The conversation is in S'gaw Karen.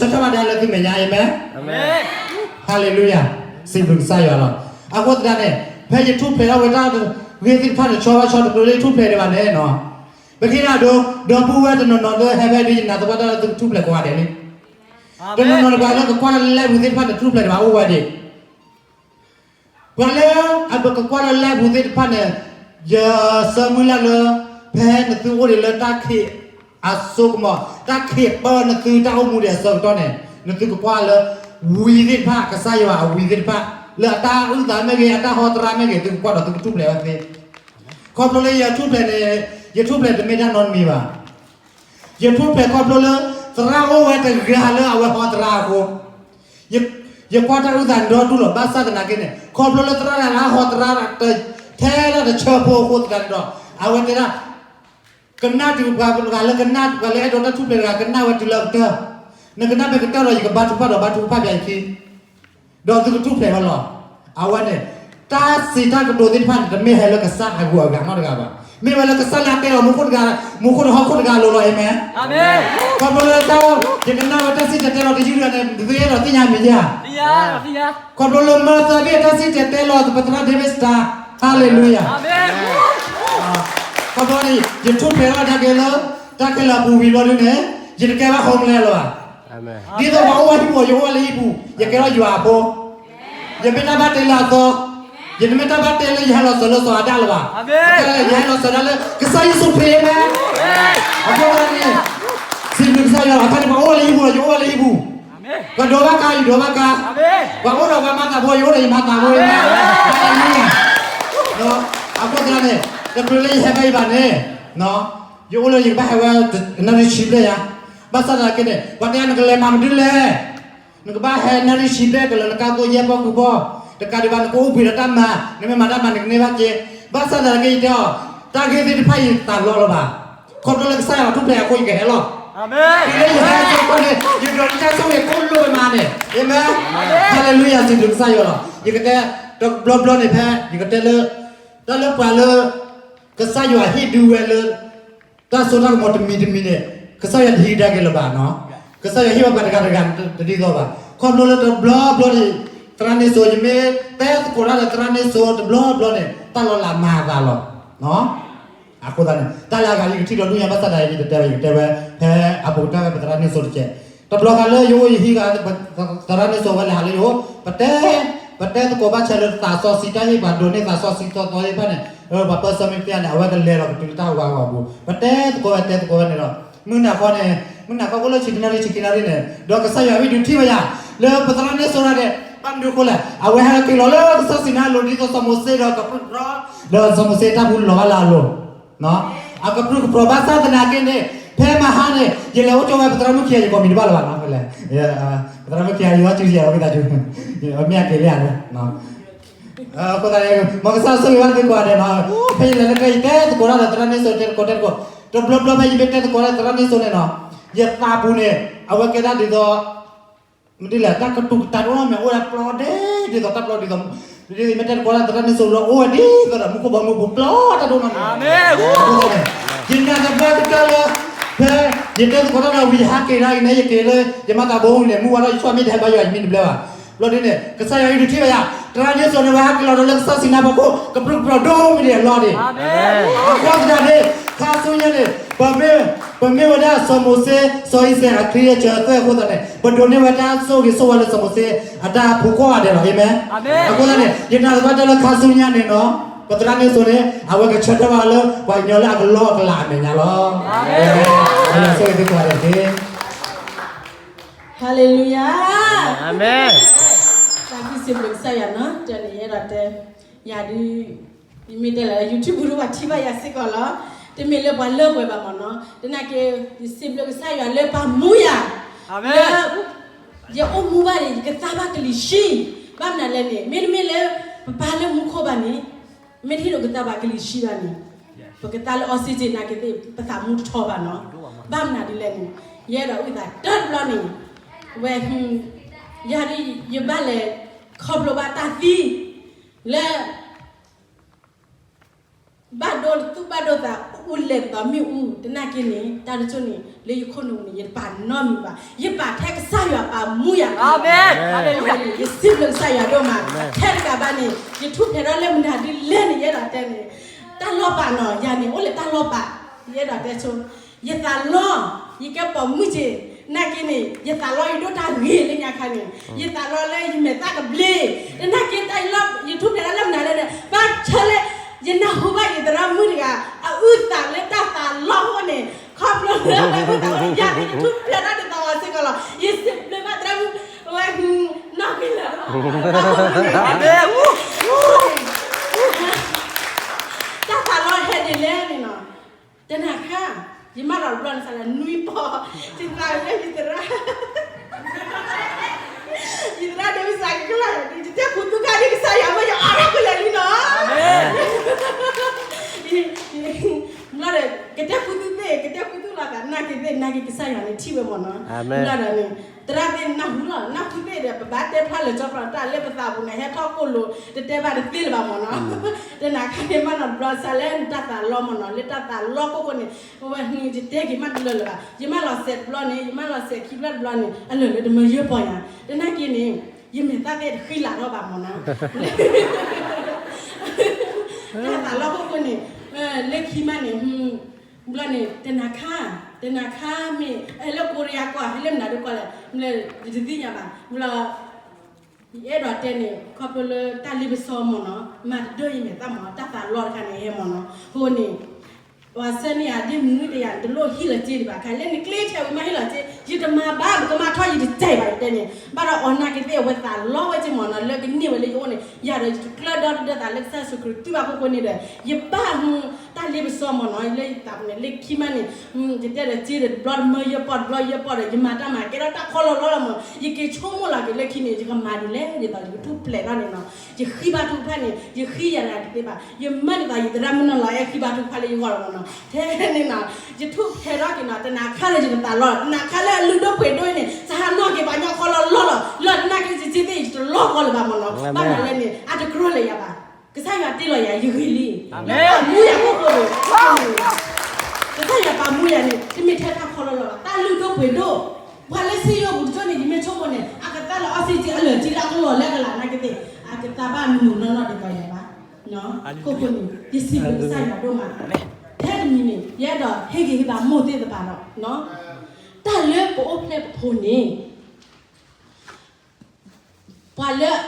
ဆၢထၢၣ်ဘၣ်ဒၣ်လၢသုမဲာ်ညါ, အၤမ့ၣ်. ဟါလ့လူယၤ, စံးဘျုးကစၢ်ယွၤလီၤ. အဃိသတးန့ၣ် ဖဲယထူၣ်ဖျဲးထီၣ်ဝဲတၢ်ဂ့ၢ်သ့ၣ်တဖၣ်န့ၣ် ဆီဘၣ်ဆီတကျိၤလၢယထူၣ်ဖျဲးဒံးဘၣ်န့ၣ်နီၤ, ပထံၣ်ဒၣ်ဒိ ဒီပုၢ်ဝဲၢ်တနီၤနီၤလၢဟဲဖဲဒ်ယနာ်သပှၢ်တၢ်လၢသုကထူၣ်ဖျဲးကိးဂၤဒဲးလံ. တနီၤနီၤတပှၤလၢကကွၢ်တၢ်လၢလံာ်ပူၤသ့ၣ်တဖၣ်န့ၣ် ထူၣ်ဖျဲးဒံးဘၣ်အိၣ်ဝဲဒံး ပှၤလၢအကကွၢ်လၢလံာ်ပူၤသ့ၣ်တဖၣ်န့ၣ်, ယဆၢမုၢ်လၢ်လၢ ဖဲနသုအိၣ်ဒံးလၢတၢ်ခံးအစိကမီၤ, တၢ်ခံးပၢနသုတၢ်အိၣ်မူဒံးအဆၢကတီၢ်န့ၣ်, နသုကကွၢ်လၢ ဝံသ့ၣ်တဖၣ်, ကစၢ်ယွၤအဝံသ့ၣ်တဖၣ်, လၢအတၢ်အုၣ်သးမ့ၢ်ဂ့ၤ, အတၢ်ဟီတရါမ့ၢ်ဂ့ၤ, သုကကွၢ်ဒီးသုကထူၣ်ဖျဲးဝဲသ့. ခီဖျိလၢယထူၣ်ဖျဲးန့ၣ်, ယထူၣ်ဖျဲးတမ့ၢ်တၢ်နီတမံၤဘၣ်. ယထူၣ်ဖျဲးခီဖျိလၢ သရၣ်အိၣ်ဝဲတဂၤလၢအဝဲဟီတရါအဃိ, ယကွၢ်တၢ်အုၣ်သးဒီတူၢ်လီၤ. ဘၣ်ဆၣ်သနာ်က့န့ၣ် ခီဖျိလၢသရၣ်တဂၤလၢအဟီတရါ ထဲဒၣ်တဆၢဖိအဃိသတးန့ၣ်ဒီး အဝဲတဲဒၣ်, ကနၣ်တုၤပှၤတဂၤလၢကနၣ်, ပှၤလၢအဲၣ်ဒိးတၢ်ထူၣ်ဖျဲးတဂၤ ကနၣ်ဝဲတုၤလၢအကတၢၢ်, နကနၣ်ဖဲကတၢၢ်ဒီး ယကဘါထုကဖၣ်ဒီးဘါထုကဖၣ်ပၠးယခံ ဒီးသုကထူၣ်ဖျဲးဝဲလီၤ. အဝဲန့ၣ် တၢ်စံးတၢ်ကတိၤသ့ၣ်တဖၣ်န့ၣ် တမ့ၢ်ဟဲလၢကစၢ်အဂုၤအဂၤနီတဂၤဘၣ်. မ့ၢ်ဝဲလၢကစၢ်လၢအတဲလီၤမူခိၣ်တဂၤ, မူခိၣ်ဒီးဟီၣ်ခိၣ်တဂၤအလိၤလီၤ. အၤမ့ၣ်. ခီဖျိလၢတၢ်, ယကနၣ်ဝဲတၢ်စံၣ်တဲၤတဲလီၤတယုၢ်တဂၤန့ၣ် သုအဲၣ်ဒိးသ့ၣ်ညါမ့ၢ်ဧါ. ခီဖျိလၢမၢသၢဘ့ၣ်အတၢ်စံၣ်တဲၤတဲလီၤ ပသရၣ်ဒ့မ့ၢ်စတၢ်, ဟါလ့လူယၤ. ခီဖျိန့ၣ် ယထူၣ်ဖျဲးထီၣ်ဒၣ်က့ၤလၢ တၢ်ခဲလၢာ်အပူၤဝံၤဘျီဒုန့ၣ်, ယတကဲဘၣ် homeless လၢၤဘၣ်. ဒ်သိးပှၤအိၣ်ဝဲဟံၣ်ပူၤ ယအိၣ်ဝဲလၢဟံၣ်ပူၤ, ယကဲထီၣ်ယွၤအဖိ, ယမ့ၢ်တၢ်ဘၣ်တ့လၢအသီ, ယတမ့ၢ်တၢ်ဘၣ်တ့လၢယဟဲလီၤစၢၤလၢစီၤအၤဒၣ်လၢၤဘၣ်. ယဟဲလီၤစၢၤဒၣ်လၢကစၢ်ယ့ၣ်ၡူးခရံာ်အမံၤ, အဃိန့ၣ် စံးဘျုးကစၢ်ယွၤ, အခါန့ၣ် ပှၤအိၣ်ဝဲလၢဟံၣ်ပူၤဒီး ယအိၣ်ဝဲလၢဟံၣ်ပူၤ, ပှၤဒိးဘၣ်ကါ ယဒိးဘၣ်ကါ, ပှၤအိၣ်ဒီးပှၤမၤသးဖိ ယအိၣ်ဒီးယမၤသးဖိအမံၤ, အဃိသတးန့ၣ် တချုးလၢယဟဲဖဲအံၤဘၣ်န့ၣ်, ယအိၣ်လၢယကဘၣ်ဟဲဝဲ နၣ်ရံၣ်ဆံဘျဲၣ်ယါ, ဘၣ်ဆၣ်သနာ်က့န့ၣ် ပှၤတဲနကလဲၤမၤမနုၤလဲၣ်, နကဘၣ်ဟဲနၣ်ရံၣ်ဆံဘျဲၣ်ကလၢနကါသိယဲၢ်ပီၢ်ကုၢ်ပီၢ်, တကးဒံးဘၣ် နကအိၣ်ဘှံးဒီးတၢ်မၤ, နမ့ၢ်မၤတၢ်မၤ နကန့ၢ်ဘၣ်က့ၤ, ဘၣ်ဆၣ်သနာ်က့ယတဲအီၤ, တၢ်ဂ့ၢ်သ့ၣ်တဖၣ်အံၤတသးလီလၢၤဘၣ်, ခီဖျိလၢကစၢ်ယွၤထူၣ်ဖျဲးအဃိ ယကဟဲလီၤ. တုၤလၢယဟဲအဆၢကတီၢ်န့ၣ် ယဒိးန့ၢ်တၢ်ဆိၣ်ဂ့ၤကိးလိာ်မးန့ၣ်, အၤမ့ၣ်, ဟါလ့လူယၤ စံးဘျုးကစၢ်ယွၤလီၤ. ယကတဲ တဘျီဘျီန့ၣ်ဖဲ ယကတဲလၢ တၢ်လၢပှၤလၢ ကစၢ်ယွၤဟ့ၣ်ဒုးဝဲလၢ တၢ်စိတၢ်ကမီၤတမံၤတမံၤန့ၣ် ကစၢ်ယွၤတဟံးကဒါက့ၤလၢၤဘၣ်နီၤ, ကစၢ်ယွၤဟ့ၣ်ဝဲပှၤတဂၤတဂၤတဒ်သိးဘၣ်. ခီဖျိလၢတဘျီဘျီန့ၣ် သရၣ်န့ၣ်စိၤ ယမ့ၢ်တဲသကိးတၢ်ဒီးသရၣ်န့ၣ်စိၤတဘျီဘျီန့ၣ် တၢ်လီၤလးမၤအသးလီၤ. အဃိသတးန့ၣ် တၢ်လၢအဂၤယကထံၣ်ဒီးဒူၣ်ညါ ဘၣ်ဆၣ်သနာ်က့ ယတတဲဝဲ ယကတဲဝဲ ဖဲအပူၤတၢ်ဝဲပသရၣ်န့ၣ်စိၤတကဲး, တဘျီဃီလၢယအိၣ်ယဟံၣ်ဂၤ သရၣ်န့ၣ်စိၤဝဲလဲၤဟးလၢယအိၣ်, ပတဲ ပတဲသကိးဘၣ်ဆၢလၢသးစီဆှံတၢ်ဟ့ၣ်ပှၤဒိးန့ၢ်သးစီဆှံသီသီသ့ၣ်တဖၣ်န့ၣ်, ပှၤပၢဆှၢမ့ၢ်တသ့န့ၣ် အဝဲကလဲၤဒီးကတုၤလၢတၢ်ဂီၤဂီၤပူၤ, ပတဲသကိးဝဲတဲသကိးဝဲန့ၣ်ဒီး မုၢ်နၤခီန့ၣ် မုၢ်နၤခီအိၣ်လၢဆံးတနၣ်ရံၣ်ဆံးခံနၣ်ရံၣ်န့ၣ် ဒီးကစၢ်ယွၤဝံဒုးထံၣ်ဝဲယၤ လၢပသရၣ်န့ၣ်စိၤဒၣ်ဒဲး, ဘၣ်မနုၤအဃိလဲၣ်, အဝဲဟဲက့ၤလီၤလၢကစၢ်စံနါအလိၤ ဒ်သိးစီၤမိၤၡ့ဒီးကပြုၢ်ကပြီၤ, ဒီးစီၤမိၤၡ့တၢ်ပူၤလီၤဘၣ်လၢအလိၤ အကပြုၢ်ကပြီၤ ဘၣ်ဆၣ်သနာ်က့န့ၣ် ဖဲမဟါန့ၣ် ယလဲၤအိၣ်ကၠိဝဲပသရၣ်မုၣ်ခံဂၤ ယကိးမံၤတဘၣ်လၢၤဘၣ်နီၤ, ပသရၣ်မုၣ်ခံဂၤ ယဟဲကၠိယဲၢ်ဝဲကသးကၠိ, မ့ၢ်အက့ၤလံဧါ, အဃိသတး မ်ကစၢ်ဆိၣ်ဂ့ၤဘၣ်သုကိးဂၤဒဲးနီၤ, ဖဲယလဲၤလၢကျဲ ယတဲသကိးတၢ်ဒီးသရၣ်န့ၣ်စိၤ တဲသကိးတဲသကိး, တဘျီဘျီဖဲယမ့ၢ်တဲသကိးတၢ်သရၣ်န့ၣ်စိၤန့ၣ်နီၤ, ယသးပူၤန့ၣ် အဝဲကဲဒၣ်ဒ်သိး မ့ၢ်ဒ်လဲၣ် တၢ်ကတူၢ်ကတၢၢ်တအိၣ်နီတမံၤ အိၣ်ဒၣ်ပျီဒဲး ဒ်သိးတၢ်ပျီဒ်သိး, ဒ်မ့ၢ်တဲသကိးတၢ်သရၣ်န့ၣ်စိၤလၢအိၣ်ဝဲဒ်သိးဒီးမူခိၣ်ဘီမုၢ်ပူၤပျီတၢ်တအိၣ်နီတမံၤ, ယနာ်သပှၢ်ကတၢၢ်လၢ ဖဲ ယတဲသကိးတၢ်ဒီးဝံၤ ယဟးက့ၤဒၣ်အံၤန့ၣ် ယက့ၤလၢ ယမၤသးဘိအံၤန့ၣ် မုၢ်ဝါထီၣ် ယဆိကမိၣ်မ့ၢ်တဟဲဘါယွၤ ယမံတဘျီဘၣ်, ဘျီဒ်န့ၣ် ကစၢ်ယွၤအံၤဒုးထံၣ်ဝဲယၤ, သရၣ်န့ၣ်စိၤန့ၣ် ဝဲဟဲက့ၤလီၤဒီးလၢကစၢ်စံနါဖီခိၣ် ကပြုၢ်ကပြီၤဒိၣ်မးန့ၣ်အလီၢ်န့ၣ်, အဃိသတးန့ၣ် ခါဆူညါန့ၣ် ပမ့ၢ်ဝဲဒၣ်စီၤမိၤၡ့ စီၤအံၤစဲးအချံအစၢၤအသွဲၣ်အဃိသတးန့ၣ် ပဒိးန့ၢ်ဝဲတၢ်ဆိၣ်ဂ့ၤဆိၣ်ဝါလၢစီၤမိၤၡ့ အတၢ်ဖူးကိးဂၤဒဲးလီၤ. အၤမ့ၣ်. အဃိသတးန့ၣ် ယနာ်သပှၢ်တၢၢ်လၢခါဆူညါန့ၣ်နီၤ ပသရၣ်န့ၣ်စိၤန့ၣ် အဝဲကဆၢထၢၣ်ဘၣ်လၢ ပှၤကညီလၢအကလီအကလးအမဲာ်ညါလီၤ. အဆိၣ်ဂ့ၤသုကိးဂၤဒဲးတက့ၢ်. ဟါလ့လူယၤ. အၤမ့ၣ်. သးခုစံးဘျုးကစၢ်ယွၤနီၤ တၢ်န့ၣ်ယအဲၣ်ဒိးတဲ ယၤဒုး ယမ့ၢ်တဲလၢ YouTube ဒုးပှၤထံၣ်ဘၣ်ယၤစ့ၢ်ကီးလီၤ. တမ့ၢ်လၢပှၤလၢပှဲၤဘၣ်မ့ၢ်နီၤ သနာ်က့ ယစံးဘျုးကစၢ်ယွၤလၢပာ်မူယၤ လၢ ယအိၣ်မူဘၣ်န့ၣ် ယကသါဘၣ်ကလံၤဆှံ, ဘၣ်မနုၤလဲၣ်န့ၣ် မ့တမ့ၢ်လၢ ပပၢ်လၢမူခိၣ်ဘၣ်န့ၣ် မ့ၢ်တဟ့ၣ်ဒိးကသါဘၣ်ကလံၤဆှံဘၣ်န့ၣ် ပကသါလၢ oxygen နာ်က့သ့ၣ် ပသးမူတထီဘၣ်နီၤ. ဘၣ်မနုၤဒ်လဲၣ်န့ၣ် ယအဲၣ်ဒိးအုၣ်သးတၢ်တဘျီန့ၣ် ဝဲ ယၤဒ်ယဘၣ်လဲၤခီဖျိဘၣ်တၢ်သံ လၢ ဘၣ်ဒိသူၣ်ဘၣ်ဒိသး အူလဲၤသးမ့ၣ်အူ သနာ်က့န့ၣ် တၢ်တစိၢ်န့ၣ် လၢယခိၣ်နူာ်န့ၣ် ယတပာ်နီတမံၤဘၣ်. ယပာ်ထဲကစၢ်ယွၤ မူယၤ, အၤမ့ၣ်, ယစံးဘျုးကစၢ်ယွၤဒိၣ်မး, ထဲတကးဘၣ်န့ၣ် ယထူၣ်ဖျဲးထီၣ်လၢမနုၤဒ်လဲၣ်န့ၣ် ယအဲၣ်ဒိးတဲန့ၣ်, တၢ်လီၢ်ပာ်နီၤ ယၤန့ၣ် အိၣ်လၢတၢ်လီၢ်ပာ်, ယအဲၣ်ဒိးတဲဆိ, ယသးလီ, ယကဲပိာ်မုၣ်က့ၤ, နာ်က့န့ၣ် ယသးလီယဒိၣ်တၢ်ဂ့ၤလၢညါခါန့ၣ်, ယသးလီလၢယမဲာ်သၣ်ကဘျ့, တနာ်က့တၢ်လီၢ် ယထူၣ်ဖျဲးထီၣ်လၢမနုၤလဲၣ်န့ၣ် ဘၣ်ဆၣ်လၢ ယနၢ်ဟူဘၣ်ယသရၣ်မုၣ်တဂၤ အအုၣ်သးလၢတၢ်သးလီအဃိန့ၣ်, ခီဖျိလၢအအုၣ်သးအဃိန့ၣ် ယၤန့ၣ် ယထူၣ်ဖျဲးထီၣ်ဒ်သိးအီၤစ့ၢ်ကီးလီၤ. ယစံးဘျုးဘၣ်သရၣ်မုၣ်ဝဲ, နီၢ်က့လၢာ်, တၢ်သးလီဟဲဒ်လဲၣ်န့ၣ်နီၤ, တနၤခါ ယမၢလီၤတဘျီန့ၣ် စးလၢနွံပီၢ်, ယသးလၢယသရၣ် ယသရၣ်ဒ်မ့ၢ်စးကကျၢ်, ယတဲခူသူၣ်ခါဒ်ကစၢ်ယွၤမ့ၢ် ယအီၣ်ထီၣ်ကလဲာ်လံနီၤ, ဘျီဒီး ကတဲခူသူၣ်သ့ၣ် ကတဲခူသူၣ်လီၤသး နာ်က့သ့ၣ် နာ်က့ကစၢ်ယွၤန့ၣ်ထံၣ်ဝဲမ့ၢ်နီၤ, ဘျီဒီးန့ၣ် သရၣ်သ့ၣ်နၢ်ဟူလီၤ နၢ်ဟူသ့ၣ်ဒီး ပဘၣ်တဲဖျါလၢာ်ကၠီဖျါ တၢ်လၢပသးပူၤန့ၣ် ဟဲထီၣ်ကိၣ်လိာ် တတဲဘၣ်တသ့လၢၤဘၣ်မ့ၢ်နီၤ, တနၤခါန့ၣ် မၢလီၤတဘျီစးလၢနတၢ်သးလီမ့ၢ်နီၤ လၢတၢ်သးလီခိၣ်ဃိန့ၣ်, အဝဲန့ၣ် ယတဲက့ၤမးတလၢာ်လၢၤဘၣ်, ယမၢလီၤစဲးတဘျီန့ၣ် ယမၢလီၤစဲးခံဘျီတဘျီန့ၣ် အလၢာ်လၢတမၢယဲၢ်ပီၢ်ညါ, တနာ်က့န့ၣ် ယမဲာ်သၣ်သ့ၣ်တဃံလၤထီၣ်ဘၣ်မ့ၢ်နီၤ တၢ်သးလီခိၣ်ဃိန့ၣ်, လၢခံမးန့ၣ်, ဘျီန့ၣ် တနၤခါ, တနၤခါမ့ၢ် ဟဲလၢကိရံယါကီၢ် ဟဲလၢမနုၤဒ်ကီၢ်လဲၣ်, ယတသ့ၣ်ညါဘၣ်, ဘျီ ယအဲၣ်ဒိးတဲန့ၣ် ခီဖျိလၢတၢ်လ့ပစီမ့ၢ်နီၤ မၤတဒၢယမဲာ်သၣ်မ့ၢ်နီၤ တၢ်သးလီတခါန့ၣ်ဟဲမ့ၢ်နီၤ, အဃိန့ၣ် ပှၤဆၢန့ၢ်ယၤဒ်မနုၤတယၤ တလိၣ်ဟ့ၣ်လီၤစ့ဒံးဘၣ် ခဲလၢနကျ့ထဲဝံၤမးဟ့ၣ်လီၤစ့, ယတမၤဘၣ် ပကမၤထီၣ်ယတတဲဘၣ်ယတဲန့ၣ်, ဘၣ်ဒီးအီၤနာ်က့သ့ၣ်အဝဲသးလီဝဲက့မ့ၢ်နီၤ လၢကန့ၢ်ဝဲလၢယအိၣ်န့ၣ် ယၤဒီးယတကျၢဒီတဒၢသးလၢကစၢ်ယ့ၣ်ၡူးခရံာ်တုၤဘၣ်ခိၣ်ဃိန့ၣ်ဒီး ယဘၣ်မူ တၢ်လ့ပစီမ့ၢ်နီၤ လၢယသးပူၤန့ၣ် လၢခံမးန့ၣ် ယတဲဒီးစ့ဒီးတဘျီတမၢယဲၢ်ပီၢ် တဘျီယဲၢ်ပီၢ်ဒီး ယမၤတၢ်မၤကဲထီၣ်တၢ်ခီလီၤလီလီၤမ့ၢ် ယက့ၤဆိကမိၣ်လီၤက့ၤလၢခံန့ၣ် ယကမၤဒ်လဲၣ်ဒ်သိးယကထူၣ်ဖျဲးထီၣ်န့ၣ်နီၤ, ယဃ့ဘါထုကဖၣ်န့ၣ် ယဃ့ယၤတဂၤတသ့ဘၣ်, ယမၢဒ်သိးယသရၣ်မုၣ်နီၢ်လီၤအဲၣ်ဃ့ဘါထုကဖၣ်လၢယဂီၢ်လီၤမ့ၢ်နီၤ, ထဲန့ၣ်နီၤ ယထူၣ်ဖျဲးထီၣ်က့ၤနီၤ တနၤခါလၢယတသးလီလီၤ တနၤခါလၢအလုၢ်ဒိၣ်ပှ့ၤဒိၣ်အံၤန့ၣ် စဟးနီၢ်က့ၤပှၤကညီခီလီၤလီလီၤ လၢတနာ်က့စ့စ့သ့ၣ် ယတလီၢ်ကီလၢၤဘၣ်မ့ၢ်နီၤ, ဘၣ်မနုၤလဲၣ်န့ၣ် အတကြၢးလၢၤယၤဘၣ်, ကစၢ်ယွၤတ့လီၤယၤ ယဂ့ၤလံ, ပာ်မူယၤခိၣ်ဃိ, ကစၢ်ယွၤပာ်မူယၤန့ၣ် တမ့ၢ်ထဲတၢ်ခီလီၤလီၤဘၣ် တၢ်လုၢ်ဒိၣ်ပှ့ၤဒိၣ်, ပှၤလၢစ့ယိၣ်ပူၤတကၠိန့ၣ် ယမ့ၢ်ဆိကမိၣ်န့ၣ် အကသါလၢအီစံၣ်ကၠံၣ် အလၢာ်ကၠံလၢအကလီၢ်လၢအကလးနာ်က့သ့ၣ် အကသါဘၣ်မုာ်နီၢ်နီၢ်ဒ်သိးယၤဘၣ်, ခိၣ်ဃိန့ၣ် ယစံးဘျုးကစၢ်ယွၤဒိၣ်မး, ထဲတမံၤန့ၣ် ယအဲၣ်ဒိးဟ့ၣ်ဂံၢ်ဟ့ၣ်ဘါမိၢ်သ့ၣ်တဖၣ်ဒီး တၢ်လၢပအိၣ်ဖျဲၣ်ပဖိန့ၣ် ပှၤလၢ